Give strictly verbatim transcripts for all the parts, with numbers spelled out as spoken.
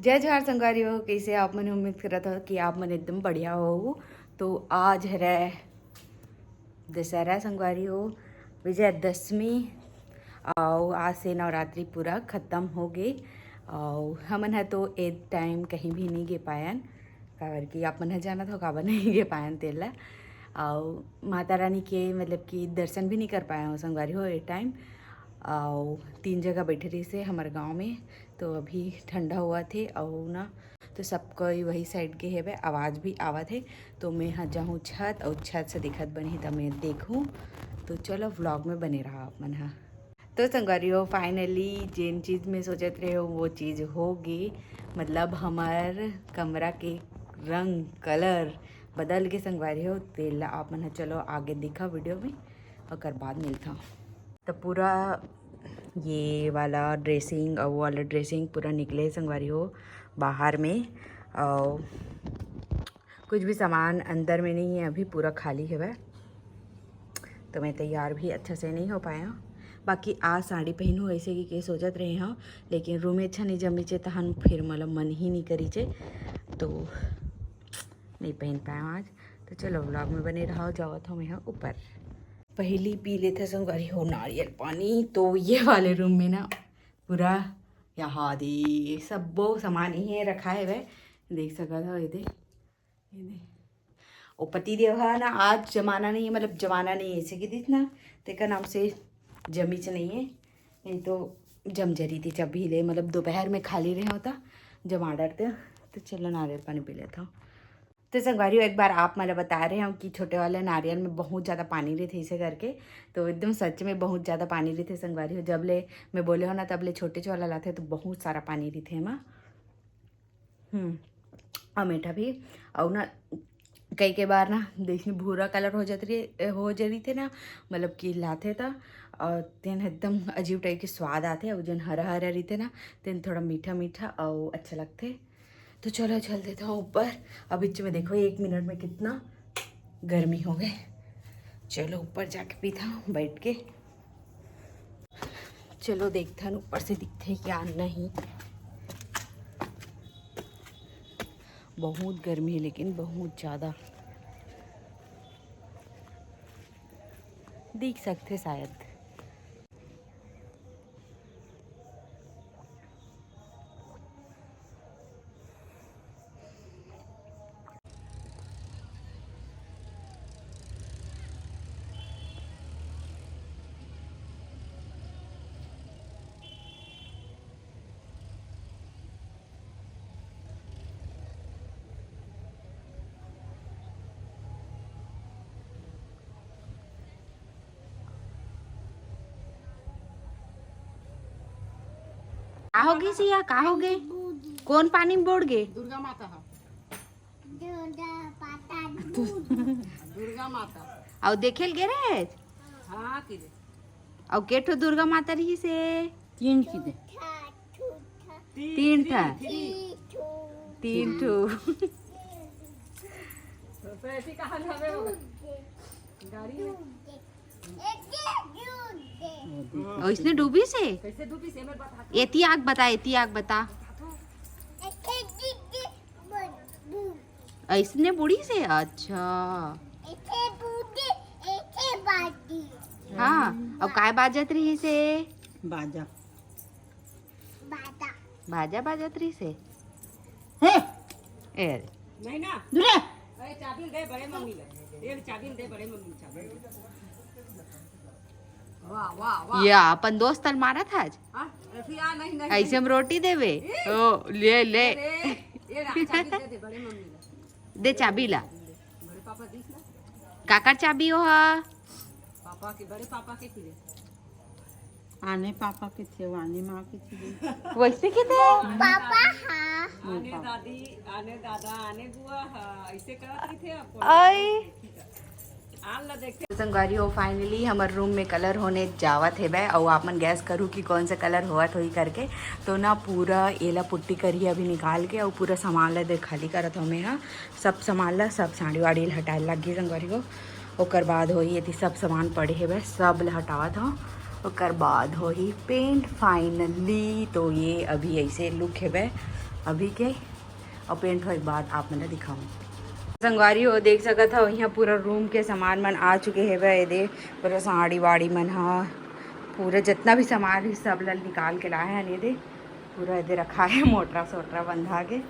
जय जोहार संगवारी हो, कइसे आप मन? उम्मीद करत हो कि आप मन एकदम बढ़िया हो। तो आज हरे दशहरा संगवारी हो, विजयदशमी, अउ आज से नवरात्रि पूरा खत्म हो गे। अउ हमन ह तो ए टाइम कहीं भी नहीं गे पायन, काबर कि आप मन ह जानत हो काबर नहीं गे पायन तेला। अउ माता रानी के मतलब कि दर्शन भी नहीं कर पाए हो संगवारी हो ए टाइम। अउ तीन जगह बैठे रहिसे हमर गांव में, तो अभी ठंडा होवत हे अउ ना, तो सब कोई वही साइड के हेबे, आवाज़ भी आवत हे। तो मैं ह जाहूँ छत अउ छत से दिखत बनही त मैं देखहूँ। तो चलो vlog में बने रहा आप मन ह। तो संगवारी हो, finally जेन चीज़ में सोचत रहे हो वो चीज़ हो गे, मतलब हमर कमरा के रंग कलर बदल के संगवारी हो, तेला आप मन ह चलो आगे दिखा वीडियो में, ओकर बाद मिलता। तो पूरा ये वाला ड्रेसिंग और वो वाला ड्रेसिंग पूरा निकले संगवारी हो बाहर में, और कुछ भी सामान अंदर में नहीं है, अभी पूरा खाली है वह। तो मैं तैयार भी अच्छा से नहीं हो पाया। बाकी आज साड़ी पहनूँ ऐसे कि के सोचत रहे हूँ, लेकिन रूम अच्छा नहीं जमीचे, तहन फिर मतलब मन ही नहीं करीचे, तो नहीं पहन पाया आज। तो चलो vlog में बने रहो, जावत हूँ मैं ऊपर। पहली पी लेते संगवारी हो नारियल पानी। तो ये वाले रूम में ना पूरा यहाँ दे सबो सामान इहे रखा है वह, देख सकत हो ये दे, ये दे। ओ पति देव हा ना आज जमाना नहीं है, मतलब जमाना नहीं है ऐसे कि दिस ना, तेकर नाम से जमीच नहीं है, नहीं तो जम जरी थी जब भी ले, मतलब दोपहर में खाली रहे होता जमा डरते। तो चलो नारियल पानी पी लेता हूँ। तो संगवारी हो, एक बार आप मन ल बता रहे हूँ कि छोटे वाले नारियल में बहुत ज़्यादा पानी रहिथे इसे करके, तो एकदम सच में बहुत ज़्यादा पानी रहिथे संगवारी हो। जब ले मैं बोले हो ना तब ले छोटे वाला लाथे तो बहुत सारा पानी रहिथे एमा। हम्म, और मीठा भी। और ना कई के बार ना जैसे भूरा कलर हो जात रही, हो जा रहिथे ना, मतलब कि लाथे त, और तेन एकदम अजीब टाइप के स्वाद आथे, और जन हरा हरा रहिथे ना तेन थोड़ा मीठा मीठा और अच्छा लगथे। तो चलो चल देता हूँ ऊपर। अब बीच में देखो एक मिनट में कितना गर्मी हो गए। चलो ऊपर जाके पीता हूँ बैठ के। चलो देखथन ऊपर से दिखथे क्या नहीं। बहुत गर्मी है लेकिन बहुत ज़्यादा दिख सकथे शायद। का हो गे सिया, का हो गे? कौन पानी में बुड़ गे? दुर्गा माता ह। दुर्गा माता। दुर्गा माता। अउ देखे ल गे रहे? हाँ, कि रे। अउ के ठो दुर्गा माता रहिसे? तीन किने। तीन ठा। तीन ठो। तो ऐसी कहाँ जावे हो? गाड़ी में। अइसने डूबिसे? कैसे डूबिसे? एती आग बता, एती आग बता। अइसने बुड़िसे? अच्छा। हाँ, अब काय बाजत रहिसे? बाजा। बाजा बाजत रहिसे। हे। ए। नहीं ना। दूरे। अरे चाबी दे बड़े मम्मी ले। ये चाबी दे बड़े मम्मी, चाबी। वाह, वाह, वाह। ये अपन दोस्त ल मारत आज। हाँ, ऐसे आ, नहीं, नहीं, ऐसे नहीं। हम रोटी देवे। ए। ओ, ले, ले। अरे, ये ला, चाबी दे दे बड़े मम्मी ले। दे चाबी ला। बड़े पापा दिस ना। काकर चाबी हो हा? पापा के, बड़े पापा के किरे। आने पापा के थे, आने माँ के थे। वैसे के थे? पापा, हाँ। आने दादी, आने दादा, आने बुआ, हाँ, ऐसे करत रहिथे आपको। आई। आन ला देखते। संगवारी हो, finally हमर रूम में कलर होने जावत हेबे, अउ आप मन guess करू कि कौन सा कलर होवत होही करके। तो ना पूरा एला पुट्टी करिए अभी निकाल के, अउ पूरा सामान ला दे खाली करत हूँ मैं हा। सब सामान ला, सब साड़ी वाड़ी ला हटाए लग गे संगवारी हो। ओकर बाद होही, एती सब सामान पड़े हेबे, सब ला हटावत हूँ। ओकर बाद होही paint finally। तो ये अभी ऐसे look हेबे, अभी के, अउ पेंट होए के बाद आप मन ला दिखाऊँ। संगवारी हो, देख सकत हव, यहाँ पूरा रूम के सामान मन आ चुके हेवय। ये दे, पूरा साड़ी वाड़ी मन ह, पूरा जितना भी सामान रहिस, सब ला निकाल के लाए हन। ये दे, पूरा ये दे रखा है, मोटरा सोटरा बंधा के।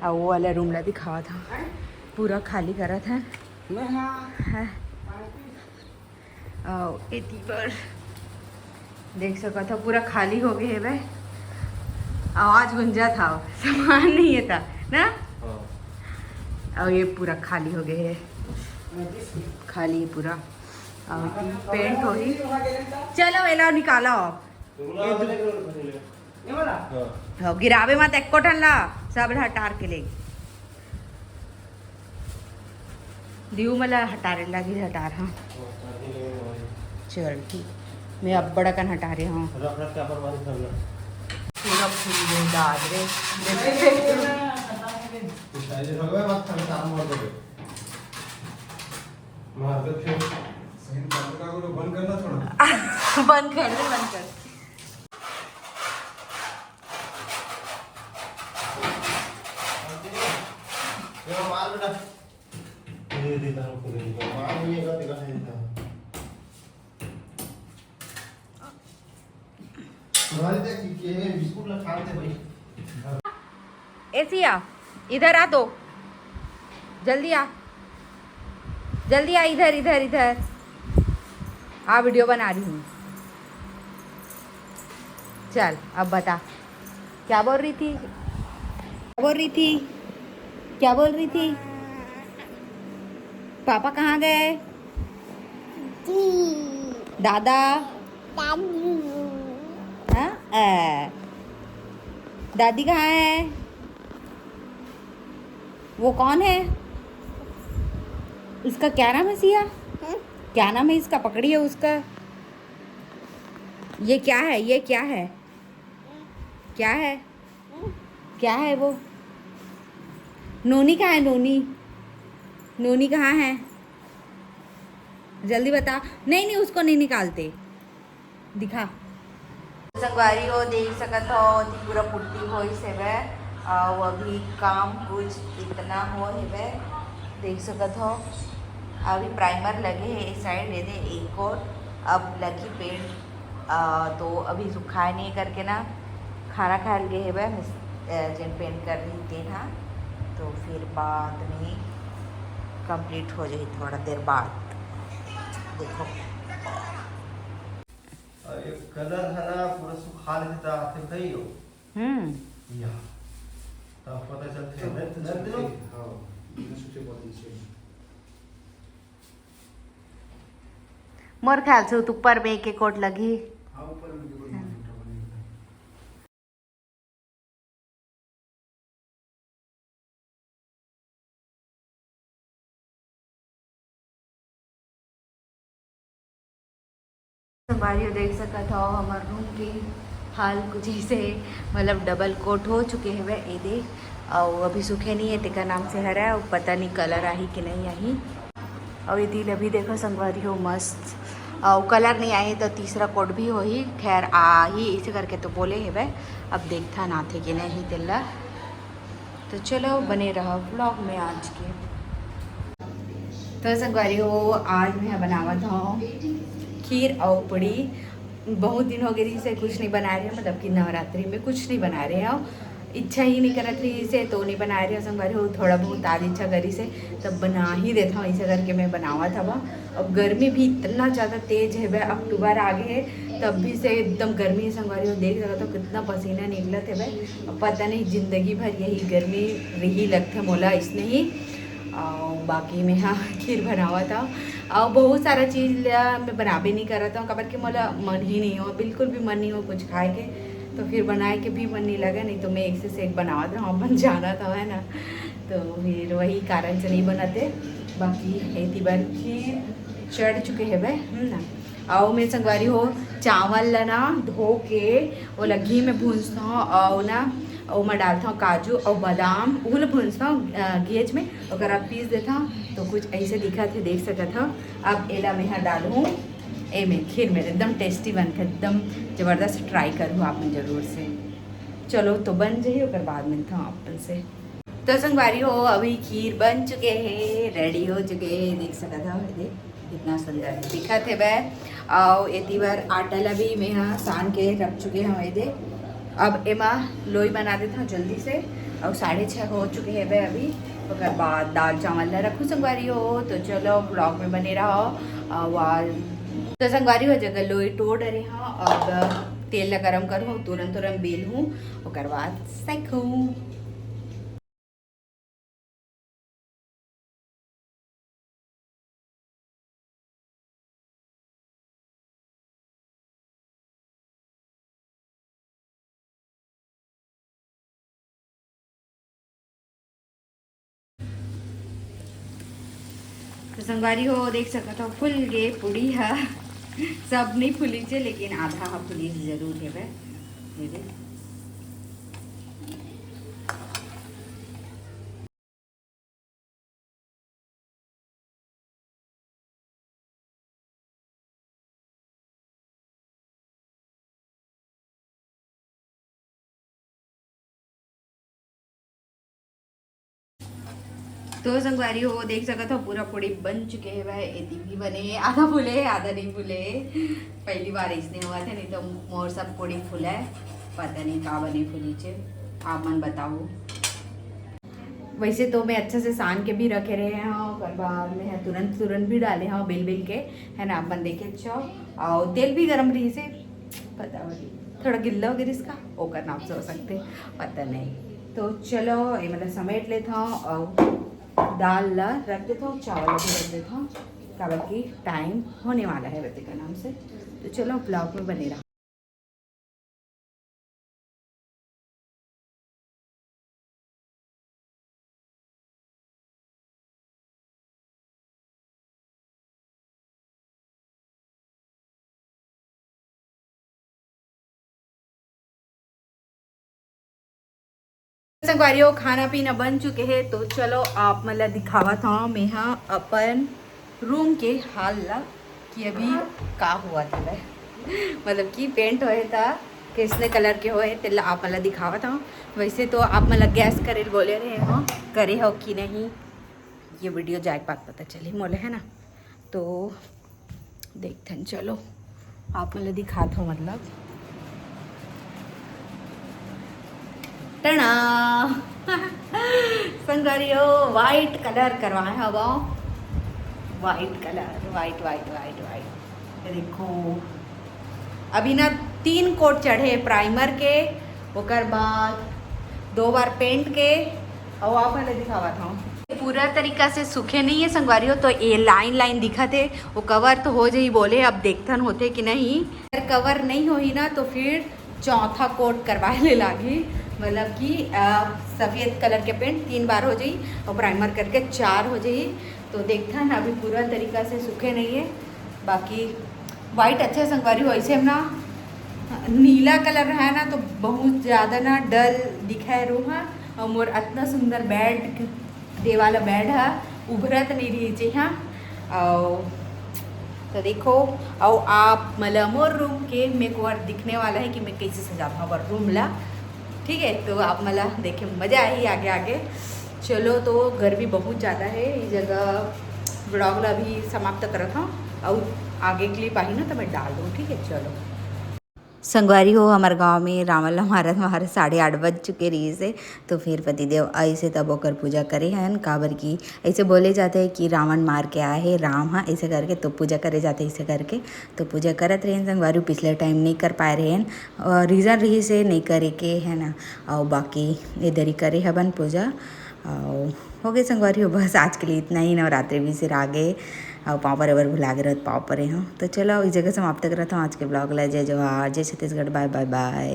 अउ वो वाला रूम ला दिखावत हव, पूरा खाली करत है। है। अउ एती बर देख सकत हव, पूरा खाली हो गए हेवय। आवाज गुंजत हव, सामान नहीं है था ना। हाँ। अउ ये पूरा खाली हो गए है, खाली है पूरा। अउ एती पेंट होही। चलो, एला निकालो आप। हाँ। हाँ, गिरावे मत एको ठन ला, सब ला हटार के ले। दिउ मला हटारे लागी, हटार, हाँ। चल ठीक, मैं अब्बड़ अकन हटारे हव। पूरा फूल गए दाद रे। बंद कर दे, बंद कर। ये मार बेटा। ये देता हूँ, खुद ही। मार नहीं है, देता है, देता हूँ। तुम्हारे तक की, के बिस्कुट ला खा दे भाई। एसिया, इधर आ तो, जल्दी आ, जल्दी आ, इधर, इधर, इधर आ, वीडियो बना रही हूँ। चल, अब बता, क्या बोल रही थी, क्या बोल रही थी, क्या बोल रही थी? पापा कहाँ गए? दादा? हाँ? ए, दादी कहाँ है? वो कौन है? इसका क्या नाम है, सिया? क्या नाम है इसका? पकड़िए उसका। ये क्या है? ये क्या है? क्या है? क्या है वो? नोनी कहाँ है? नोनी, नोनी कहाँ है? जल्दी बता। नहीं, नहीं, उसको नहीं निकालते। दिखा। संगवारी हो, देख सकत हो, ओती पूरा पुट्टी होइस हेवय। अउ अभी काम कुछ इतना हो हेवय, देख सकत हो। अभी प्राइमर लगे हे इस साइड, ये दे एक और अब लगी पेंट। अ, तो अभी सुखाए नहीं करके ना, खाना खाए ल गे हेवय, मिस-, अ, जेन पेंट कर रही तेन हा, तो फिर बाद में कंप्लीट हो जाही थोड़ा देर बाद। देखो। अउ ये कलर है ना, पूरा सुखा लेथे त आथे भाई हो। हम्म। या। तब पता चलथे। हाँ, बिना सूखे बहुत अच्छे। मोर ख्याल से तो ऊपर में एक एक कोट लगी। हाँ, ऊपर में भी कोई हाँ। मोटा बनेगा। संगवारी हो, देख सकत हो हमर रूम के हाल कुछ ऐसे, मतलब डबल कोट हो चुके हवे एदे, अउ अभी सूखे नहीं है, तेकर नाम से हरा, अउ पता नहीं कलर आही कि नहीं आही। अउ ये दिल अभी देखो संगवारी हो मस्त, अउ कलर नहीं आही तो तीसरा कोट भी होही, खैर आही इसे करके तो बोले हेवे। अब देखथन आथे कि नहीं तेला। तो चलो बने रहो व्लॉग में आज के। तो संगवारी हो, आज मैं बनावत हूँ खीर और पूड़ी। बहुत दिन हो गए से कुछ नहीं बना रहे, मतलब कि नवरात्रि में कुछ नहीं बना रहे हो, इच्छा ही नहीं करत रही से तो नहीं बना रहे हो संगवारी हो। थोड़ा बहुत आज इच्छा करी से तब बना ही देता हूँ, ऐसा करके मैं बनावत हवा। अब गर्मी भी इतना ज़्यादा तेज है, अक्टूबर आ गए है तब भी से एकदम गर्मी है संगवारी हो। देख सकत हो कितना पसीना निकलत है। अब पता नहीं जिंदगी भर यही गर्मी रही लगथे मोला इसने ही। अउ बाकी में हाँ खीर बनावत हूँ। अउ बहुत सारा चीज़ ला मैं बनाबे नहीं करत हूँ, काबर कि मोला मन ही नहीं हो, बिल्कुल भी मन नहीं हो कुछ खाए के। तो फिर बनाए के भी मन नहीं लगे, नहीं तो मैं एक से, से एक बनावत रहूँ, अपन जानत हो, है ना। तो फिर वही कारण से नहीं बनाते। बाकी एती बर खीर चढ़ चुके हेबे, हम ना। अउ मैं संगवारी हो चावल ला ना धो के ओला घी में भूंजथव अउ ना ओमा डालथव काजू अउ बादाम, उहू ला भूंजथव, अ, गेज में, ओकरा पीस देथव। तो कुछ ऐसे दिखत हे, देख सकत हव। अब एला मैं ह डालहूँ एमे खीर में, एकदम टेस्टी बनथे, एकदम जबरदस्त। ट्राई करहू आप मन जरूर से। चलो, तो बन जाही, ओकर बाद मिलता हूँ आप मन से। तो संगवारी हो, अभी खीर बन चुके हे, रेडी हो चुके हे, देख सकत हव, ये देख, कितना सुंदर दिखत हेवय। अउ एती बर आटा ला भी मेहा सान के रख चुके हव, ये देख। अब एमा लोई बना देत हव जल्दी से, अउ साढ़े छः हो चुके हेवय अभी। ओकर बाद दाल चावल ला रखू संगवारी हो, तो चलो, ब्लॉग में बने रहो। अउ आज तो संगवारी हो, जगह लोई टो डरे हव, अब तेल ला गरम करहूँ, तुरंत तुरंत बेलहूँ, ओकर बाद सेकहूँ। तो संगवारी हो, देख सकत हो, फूल गे पूड़ी ह। सब नहीं फूलिस हे, लेकिन आधा ह फूलिस जरूर हेवय। ये देख। तो संगवारी हो, देख सकत हो, पूरा पूड़ी बन चुके हेवय। एती भी बने हे, आधा फूले हे, आधा नहीं फूले हे। पहली बार इसने हुआ थे, नहीं तो मोर सब पूड़ी फूला है, पता नहीं का बने फूली चे। आप मन बताओ। वैसे तो मैं अच्छा से सान के भी रखे रहे हव, ओकर बाद में ह तुरंत तुरंत भी डाले हव बेल बेल के, है ना, आप मन देखे छो। और तेल भी गरम रही से, पता नहीं, थोड़ा गिल्ला हो गया इसका, ओकर नाम से हो सकते, पता नहीं। तो चलो, ये मतलब समेट लेत हव, और दाल ला रख देत हव, चावल ला भी रख देत हव, काबर कि टाइम होने वाला है बेटे का नाम से। तो चलो, ब्लॉग में बने रहो। संगवारी हो, खाना पीना बन चुके हे, तो चलो आप मन ला दिखावत हव मेहा अपन रूम के हाल ला, कि अभी का हुआ था, मतलब कि पेंट होए था, किसने कलर के होए, तेला आप मन ला दिखावत हव। वैसे तो आप मन ला गैस करे ल बोले रहे हो, करे हो कि नहीं, ये वीडियो जाए के बाद पता चली मोला, है ना। तो देखथन, चलो आप मन ला दिखात हो, मतलब टना संगवारी हो, व्हाइट कलर करवाए हव, white colour, white, white, white, white. ये देखो, अभी ना तीन कोट चढ़े, प्राइमर के, ओकर बाद दो बार पेंट के, अउ आप मन ला दिखावत हव। पूरा तरीका से सूखे नहीं है संगवारी हो, तो ये लाइन लाइन दिखत हे, वो कवर तो हो जाही बोले, अब देखथन होथे कि नहीं। अगर कवर नहीं होही ना, तो फिर चौथा कोट करवाए ले लागही, मतलब कि अ, सफेद कलर के पेंट तीन बार हो जाही और प्राइमर करके चार हो जाही। तो देखथन, अभी पूरा तरीका से सूखे नहीं है, बाकी व्हाइट अच्छा संगवारी हो। ऐसे हम ना नीला कलर रहा है ना, तो बहुत ज़्यादा ना डल दिखाए रूम हा। और मोर इतना सुंदर बेड, दे वाला बेड हा, उभरत नहीं रही जी हाँ। और तो देखो, और आप मतलब मोर रूम के मेक ओवर दिखने वाला है कि मैं कैसे सजात हव रूम ला। ठीक है, तो आप मन ला देखे मजा आही आगे आगे। चलो, तो गर्मी बहुत ज़्यादा है, ये जगह ब्लॉग ला भी समाप्त करत हव, और आगे क्लिप आही ना तो मैं डाल दूँ, ठीक है। चलो संगवारी हो, हमारे गांव में रावण ला मारत मारत साढ़े आठ बज चुके रहिस हे, तो फिर पतिदेव आइस हे तब ओकर पूजा करे हन, काबर कि ऐसे बोले जाते हैं कि रावण मार के आए हे राम हा, ऐसे करके तो पूजा करे जाते हैं, ऐसे करके तो पूजा करत रहेन संगवारी, पिछले टाइम नहीं कर पाए रहेन। और रीज़न रहिस हे नहीं करे के, है ना। और बाकी इधर ही करे हबन पूजा। और हो गए संगवारी हो, बस आज के लिए इतना ही। नवरात्रि भी सिर आ गए, और पाँव परे बर भुला गए रहत, पाँव परे हूँ। तो चलो, इस जगह समाप्त करत हूँ आज के ब्लॉग ला। जय जोहार, जय छत्तीसगढ़, बाय बाय बाय।